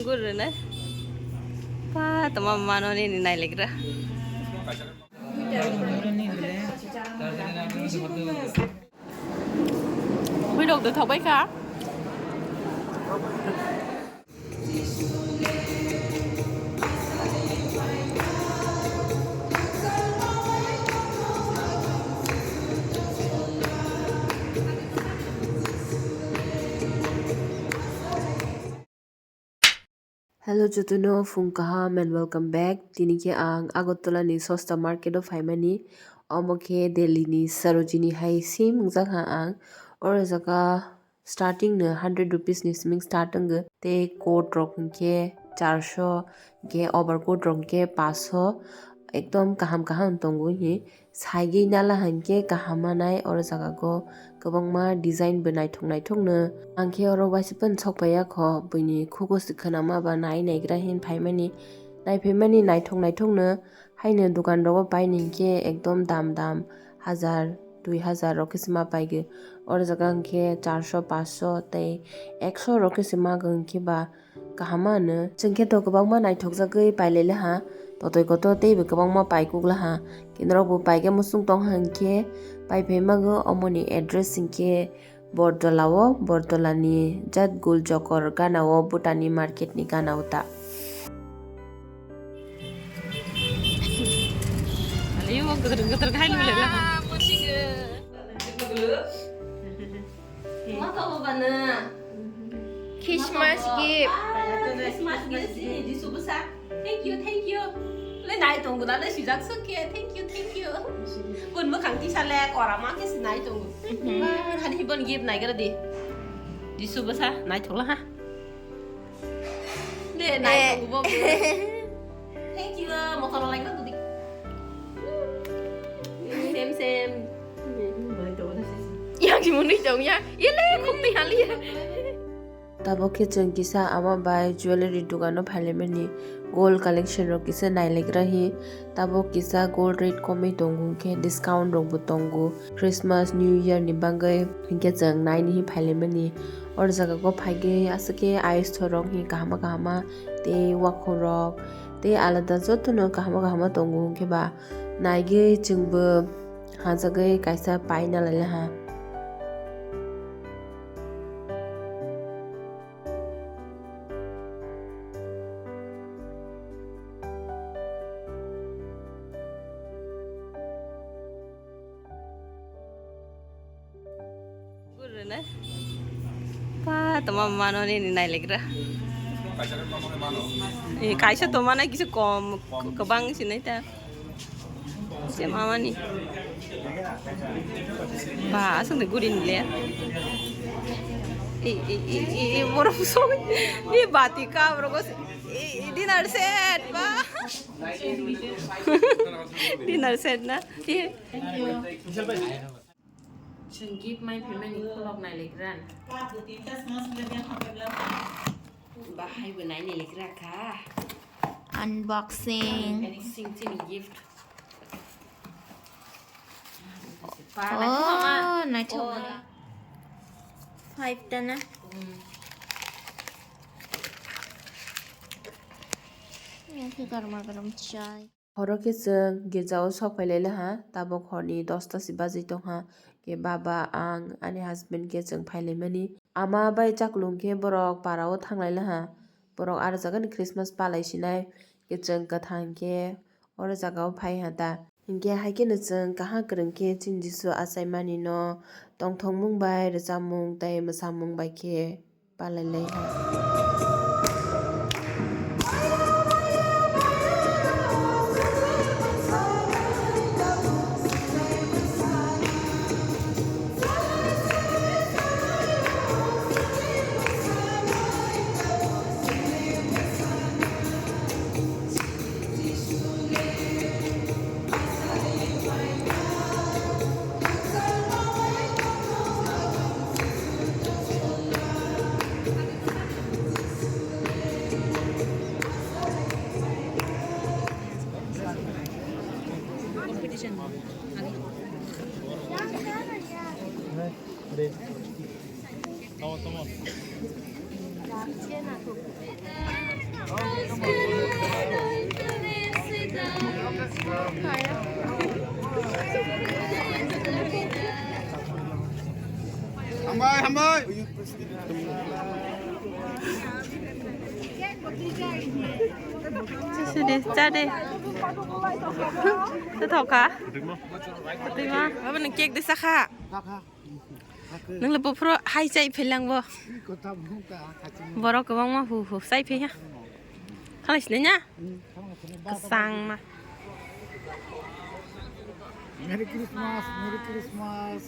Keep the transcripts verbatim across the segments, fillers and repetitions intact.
Gurune. Pa, toma mano ni nai legra. Bui rok do thok bai kha. Hello jotono phung kaham and welcome back. Tini khe ang Agartala ni Sosta Market o phaimani. Omo khe Delhi ni Sarojini hai sim wngjak ha ang. Oro jaga starting no hundred rupees ni siming start wngwi. Tei coat rok hwnkhe charsho, hwnkhe overcoat rok hwnkhe paso. Ekdom kaham kaham tongo hi. Saigwi nala hinkhe kaham manai oro jaga go kwbangma design bo naithok naithok no. Ang khe oro waisa phano sok paiya kho, buini khugo se khwnama ba nai naigra hin phaimani. Naiphaimani naithok naithok no, haino dukan rogo paini hinkhe ekdom dam dam hajar, dui hajar rok khe se ma paigwi. Oro jaga hinkhe charsho, paso tei ekso rok khe se ma hinkhe ba kaham ma hwno. Chwng khe to kwbangma naithokjagwi pailai laha, totoi kotor teibo kwbangma paikuk laha. Kinrok bo paikhe muchung tongha hinkhe paiphai mago. Omoni address hinkhe Bortola o, Bortola ni Jat Gul Jokor gana o, Bhutani market ni gana o ta. Christmas gift. Ah, Christmas gift. Jisubwsa. Thank you, thank you. Le nai tongo da, le sijak sok khe. Thank you, thank you. Bun mwkhang tisa le kora ma khe si nai tongo. Mhm. Ba, hani bon gift nai gara di. Jisubwsa nai thokla ha. De, nai tongo bo. Thank you, motor lai ka budi. Same, same. Yang si muni tong ya. Ile, khuk ti hali ya. Tabok khe chwng kisa ama bai jewellery dukano phailaimani gold collection rok kisa nailagra hi. Tabok kisa gold rate komwi tongo, hwnkhe discount rokbo tongo. Christmas, New Year ni bagwi hwnkhe chwng naini hi phailaimani. Oro jaga go phaigwi aswk khe ayush thorok hi kahama kahama tei wakhorok tei alada jotono kahama kahama tongo, hwnkhe ba naigwi chwngbo hajagwi kaisa paina lailaiha. Gurune. Pa, toma mano ni nai legra. Eh, kaisa toma nai kisa kom, kwbang sinai ta. Se mama ni. Ba, aswk de guri ni le. Eh, eh, eh, eh, eh, borok so. Eh, bati ka borok se. Eh, dinner set ba. Dinner set na. Eh. Thank you. Chwng gift mai phaimani khulok nai lekran. Bahai bo nai lekra kha. Unboxing. Unboxing chini gift. Oh, naithok. Five ta na? Mm. Yang khe garma garam chai. Horo khe chwng girjao sok phailai laha, tabuk horni dosta si bajwi tongha. Khe baba, ang, ani husband khe chwng phailaimani. Ama bai chaklung khe borok para o thanglai laha. Borok aro jaga ni Christmas palai sinai. Khe chwng kwthang khe oro jaga o phai ha ta. Hinkhe hai kheno chwng kaham kwrwng khe chini Jisu achaimani no tongthokmung bai, rwchapmung tei mwsamung bai khe. Palai lai ha. Hambai, hambai. Sini, cade. Totokha. Totokha. Apa nang cake desa kha? Nang le bofro hai chai phelang bo. Borok kwbangma hu hu chai phe ya. Khalai sinai na? Kwchangma. Merry Christmas, Merry Christmas.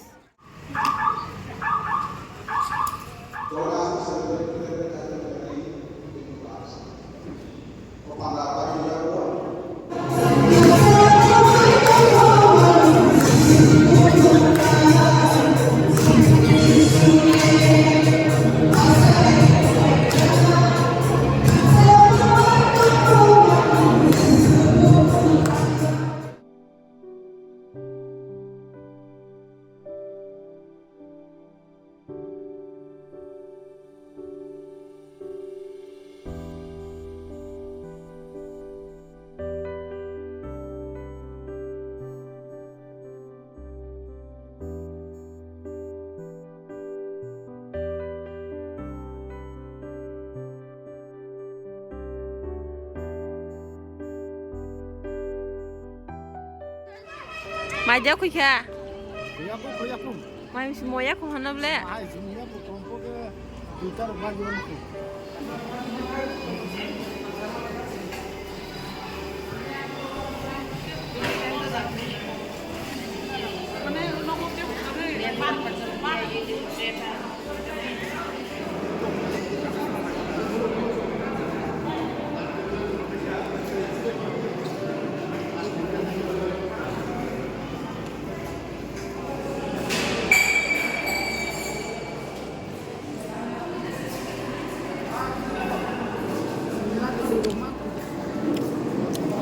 Mai dia khui kha? Khoyakung, khoyakung. Mai si moya kho hano ble? Hai, si moya kho, kompo ke duitar bagi bagi.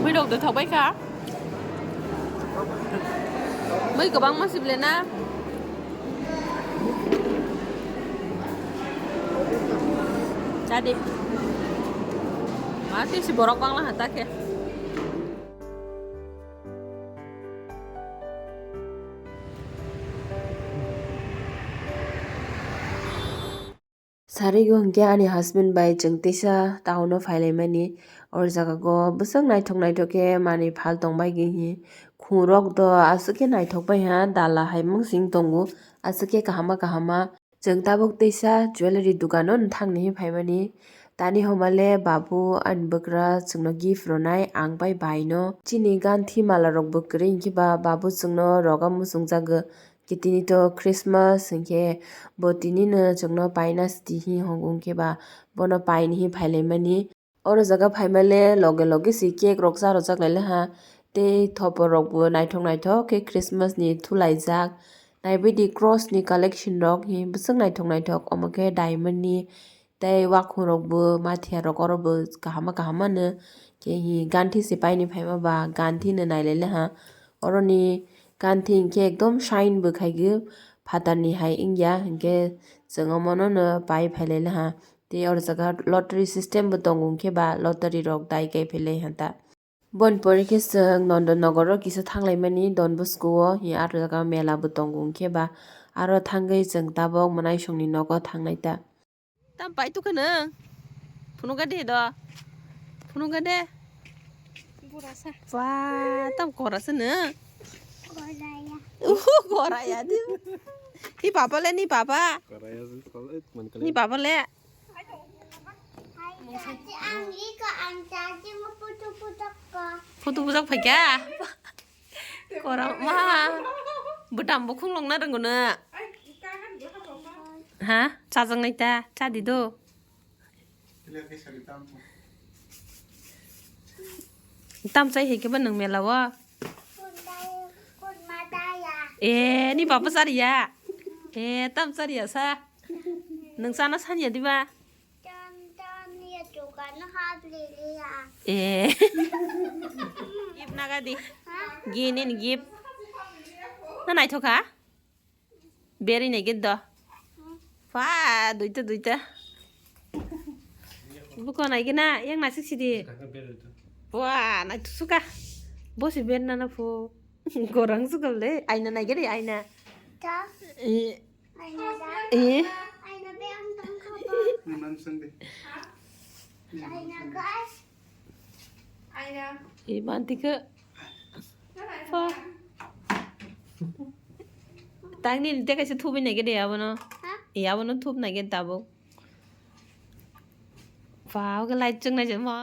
Bwrwi rok de thok bai kha. Bwrwi kwbangma se ble na. Jadi. Ma tei se borok bangla ha ta khe. Sarigwi hwnkhe ani husband bai chwng teisa town o phailaimani. Oro jaga o bwswk naithok naithok khe manwi phal tongbaigwi hi khungrok do aswk khe naithok baiha dala hai mungsing tongo aswk khe kahama kahama. Chwng tabuk teisa jewellery dukano thangni hi phaimani. Tani homale babu ani bwkra chwngno gift rwnai ang bai baino. Chini ganthi mala rokbo kwrwi hinkhe ba babu chwngno roga muchungjagwi. Kitini to Christmas hinkhe bo tinino chwngno paina siti hi hwngo hinkhe ba bono paini hi phailaimani. Oro jaga phaimale loge loge se cake rok cha rwchak lailaiha tei thopor rokbo naithok naithok khe Christmas ni thulaijak. Naibaidi cross ni collection rok hi bwswk naithok naithok omo khe diamond ni. Tei wakhung rok bo mathiya rok oro bo kahama kahama no khe hi ganthi se paini phaima ba ganthi no nailai le ha. Oro ni ganthi hinkhe ekdom shine bo khaigwi phatar ni hai wngya hinkhe chwng omo no no pai phailai le ha. Tei oro jaga lottery system bo tongo hinkhe ba lottery rok dai kai phailai ha ta. Boni pore khe chwng Nondon Nogor o kisa thanglaimani Don Bosco o, hi aro jaga mela bo tongo, hinkhe ba aro thangwi chwng tabok mwnaisongni nogo thangnai ta. Tam pai tukha nwng? Phunukha de do. Phunukha de. Gorasa. Ba, tam gorasa nwng? Goraya. Uhu, goraya de. Ni papa le, ni papa? Goraya se, eh, man kale. Ni papa le? Ang ika ang chachi mo putu putu ko. Putu putu phaikha. Korang ma. Bwtam bo khunglong na rwngo na. Ha? Chajak nai ta. Cha di do. Tam chai hai khe ba nwng mela o. Eh, ni papa chariya. Eh, tam chariya sa. Nwng chana sanya diba? Eh. Gift naga di. Gini ni gift. Na naithok ha? Beri nai gift do. Wah, duita, duita. Buko nai gina, yang nasik sidi. Wah, nai tusuka. Bo si ber nana pho. Gorang sukal de. Aina nai gede aina. Ta. Eh. Aina da. Eh. Aina be ang tang kha ba. Nunan sende. Aina guys. Aina. Eh, mantika. Pho. Tangni te kaisa thubi nai gede abono. Ha? Eh, abono thub nai gede tabuk. Wow, ke light chung nai jemo.